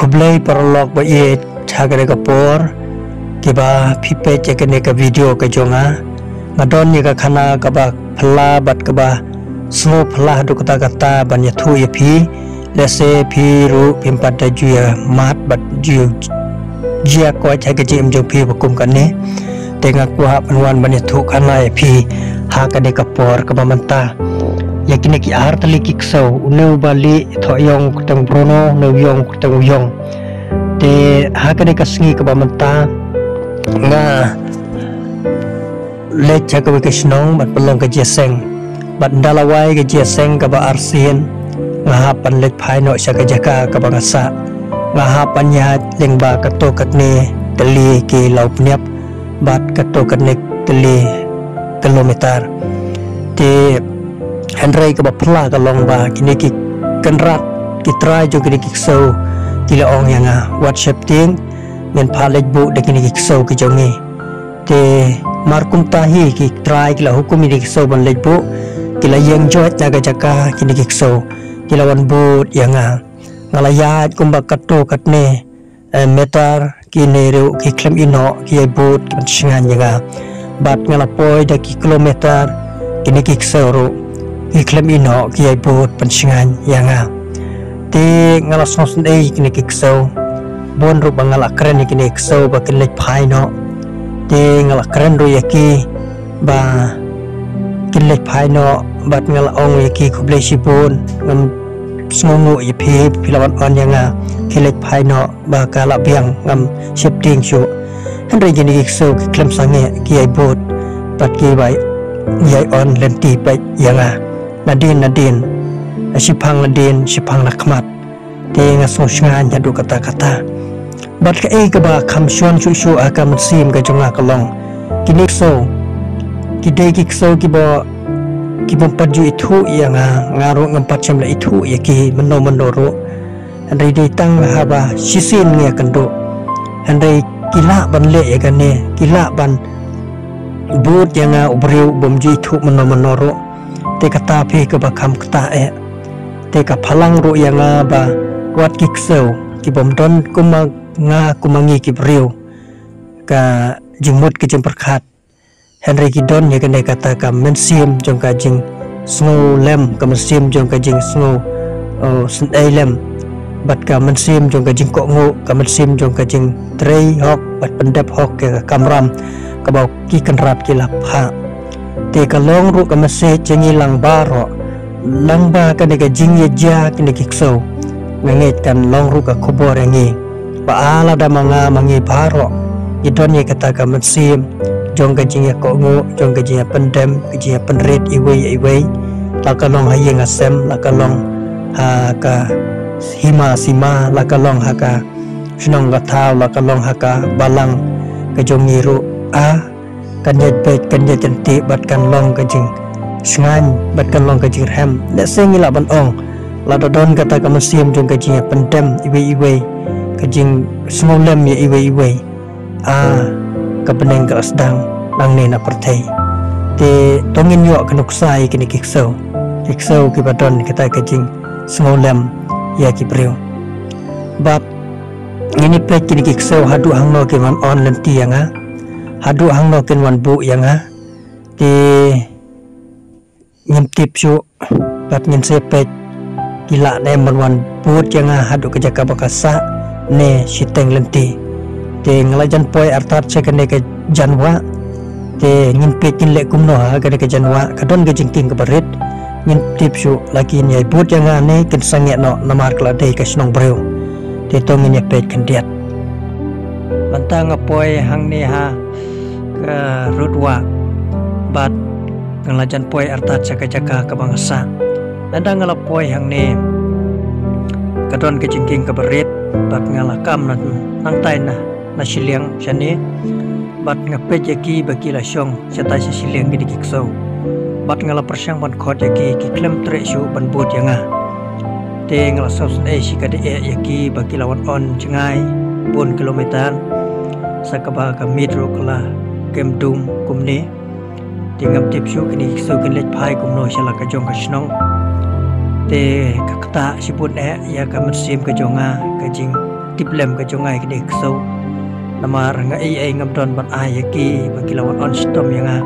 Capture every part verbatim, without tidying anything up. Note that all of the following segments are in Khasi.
Blei paralok ba ïeit, ha kane ka por kiba phi peit ïa kane ka video ka jong nga, nga don ïa ka khana kaba phylla bad kaba sngewphylla haduh katta katta ban ïathuh ïa phi. Lehse phi ruh phim pat da ju ïa mad bad ju ïa jia koit ha ka jingim jong phi ba kum kane. Te nga kwah ban wan ban ïathuh khana ïa phi ha kane ka por kaba mynta ïa kine ki ar tylli ki ksew, une uba lieh thoh ïong kyrteng Bruno, une u ïong kyrteng u ïong. Te ha kane ka sngi kaba mynta nga leit ha kawei ka shnong bad pynlong ka jingïaseng. Bad ynda la wai ka jingïaseng kaba arsien, nga hap ban leit phai noh sha ka jaka kaba nga sah. Nga hap ban ïaid lyngba katto katne tylli ki lawpniap bad katto katne tylli kilometer. Te hynrei kaba phylla ka long ba kine ki kynrad, ki trai jong kine ki ksew ki la ong ïa nga, wat sheptieng, ngin phah leit buh da kine ki ksew ki jong ngi. Te mar kumta hi ki trai ki la hukum ïa kine ki ksew ban leit buh, ki la ïeng joit na ka jaka kine ki ksew ki la wan bud ïa nga. Nga la ïaid kumba katto katne eh, meter, kine ruh ki khlem ïeh noh ki ïai bud ki ban shngaiñ ïa nga. Bad nga la poi da ki kilometer, kine ki ksew ruh ki khlem ïeh noh ki ïai bud ban shngaiñ ïa nga. Te nga la sngewsynei kine ki ksew, bun ruh ba nga la kren ïa kine ki ksew ba kin leit phai noh. Te nga la kren ruh ïa ki ba kin leit phai noh bad nga la ong ïa ki khublei shibun, ngam sngewnguh ïa phi, phi la wan on ïa nga, ki leit phai noh ba ka la biang, ngam sheptieng shuh. Hynrei kine ki ksew ki khlem sangeh, ki ïai bud bad ki bai ïai on lynti peit ïa nga. Nadien nadien, shiphang nadien, shiphang nakhmat. Te nga sngewshngaiñ haduh katta katta. Bad kaei kaba kham shon shuh shuh ha ka mynsiem ka jong nga ka long, kine ki ksew ki dei ki ksew kiba, kibym pat ju ithuh ïa nga, nga ruh ngam pat shym la ithuh ïa ki mynno mynno ruh. Hynrei dei tang haba shisien ngi ïakynduh, hynrei ki lah ban leh ïa kane, ki lah ban bud ïa nga u briew bym ju ithuh mynno mynno ruh. Te kata phi kaba kham ktah eh. Te ka phalang ruh ïa nga ba wat ki ksew kibym don kum ma nga, kum ma ngi ki briew, ka jingmut ka jingpyrkhat. Hynrei ki don ïa kane kata ka mynsiem jong ka jingsngewlem, ka mynsiem jong ka jingsngew, oh, sngewlem, bad ka mynsiem jong ka jingkohnguh, ka mynsiem jong ka jingtrei hok bad pyndep hok ïa ka kamram kaba ki kynrad ki la phah. Te ka long ruh ka message ïa ngi lang baroh, lang ba kane ka jingïaid ïa kine ki ksew, nga ngeit kan long ruh ka khubor ïa ngi ba lada ma nga ma ngi baroh ngi don ïa kata ka mynsiem jong ka jingïakohnguh, jong ka jingïapyndem, ka jingïapynrit iwei ïa iwei, la ka long ha ïing ha sem, la ka long ha ka hima sima, la ka long ha ka shnong ka thaw, la ka long ha ka balang ka jong ngi ruh, a kan ïaid beit, kan ïaid ryntih bad kan long ka jingshngaiñ bad kan long ka jingrhem. Lehse ngi lah ban ong, lada don kata ka mynsiem jong ka jingïapyndem iwei iwei, ka jingsngewlem ïa iwei iwei, a ka bneng ka la sdang nangne na pyrthei. Te to ngin ïoh ka nuksa ïa kine ki ksew, ki ksew kiba don kata ka jingsngewlem ïa ki briew. Bad ngin ïa peit kine ki ksew haduh hangno kin wan on lynti ïa nga, haduh hangno kin wan buh ïa nga. Te ngim tip shuh, bad ngin sa peit ki lah ne em ban wan bud ïa nga haduh ka jaka ba ka sah ne shiteng lynti. Te nga la jan poi artat sha kane ka janwah. Te ngin peit kin leh kumno ha kane ka janwah, ka don ka jingkieng kaba rit. Ngim tip shuh la kin ïai bud ïa nga ne kin sangeh noh namar ka la dei ka shnong briew. Te to ngin ïa peit khyndiat. Mynta nga poi hangne ha ka rud wah bad nga la jan poi artat sha ka jaka kaba nga sah. Ynda nga la poi hangne ka don ka jingkieng kaba rit bad nga la kam na nangtai na, na shiliang shane. Bad nga peit ïa ki ba ki la shong shatai sha shiliang kine ki ksew. Bad nga la pyrshang ban khot ïa ki, ki khlem treh shuh ban bud ïa nga. Te nga la sngewsynei shikatdei eh ïa ki ba ki la wan on jngai bun kilometer, sa kaba ka miet ruh ka la kem dum kumne. Te ngam tip shuh kine ki ksew kin leit phai kumno sha la ka jong ka shnong. Te ka ktah shibun eh ïa ka mynsiem ka jong nga, ka jing Tiplem ka jong nga ïa kine ki ksew. Namar nga ei ei ngam don ban ai ïa ki ba ki la wan on shitom ïa nga.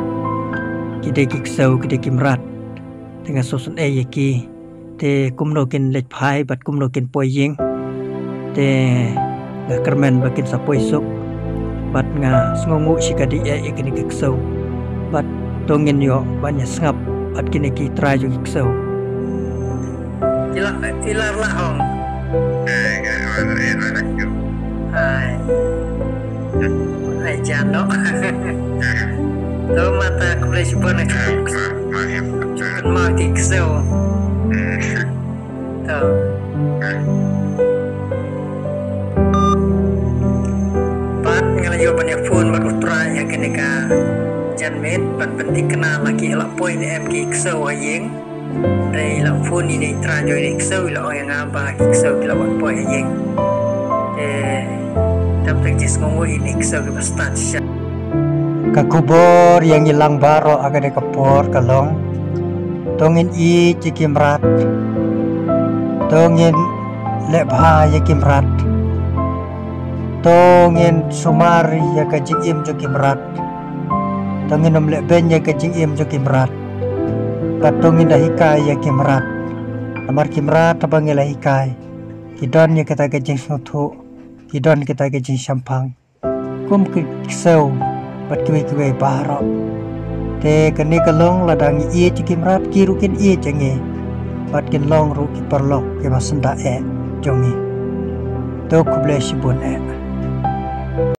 Ki dei ki ksew, ki dei ki mrad. Te nga sngewsynei ïa ki. Te kumno kin leit phai bad kumno kin poi ïing. Te nga kyrmen ba kin sa poi suk. Bad nga sngewnguh shi ka dei ïa kine ki ksew. Bad to ngin ïoh ban ïa sngap bad kine ki trai jong ki ksew. Ila, ila la hong. Ai. Ai, jan no. To mata khublei shibun. Kan ma ki ksew. To. Pat nga la ïoh ban ïa phone bad u trai ïa kane ka janmiet, pat pynthikna la ki la poi ne em ki ksew ha ïing. Te i la phone ïa i trai jong i ksew, i la ong ïa nga ba ki ksew ki la wan poi ha ïing. Te tap tang jisngewnguh ïa i ksew kiba stad shisha. Ka khubor ïa ngi lang baroh ha kane ka por ka long, to ngin ïeit ïa ki mrad. To ngin leh bha ïa ki mrad. To ngin sumar ïa ka jingim jong ki mrad. To ngin ym leh beiñ ïa ka jingim jong ki mrad. Bad to ngin da hikai ïa ki mrad. Namar ki mrad haba ngi la hikai, ki don ïa kata ka jingsngewthuh, ki don kata ka jingshemphang. Kum ki ksew bad kiwei kiwei baroh. Te kane ka long lada ngi ïeit ïa ki mrad, ki ruh kin ïeit ïa ngi. Bad kin long ruh ki paralok kiba syndah eh jong ngi. To khublei shibun eh.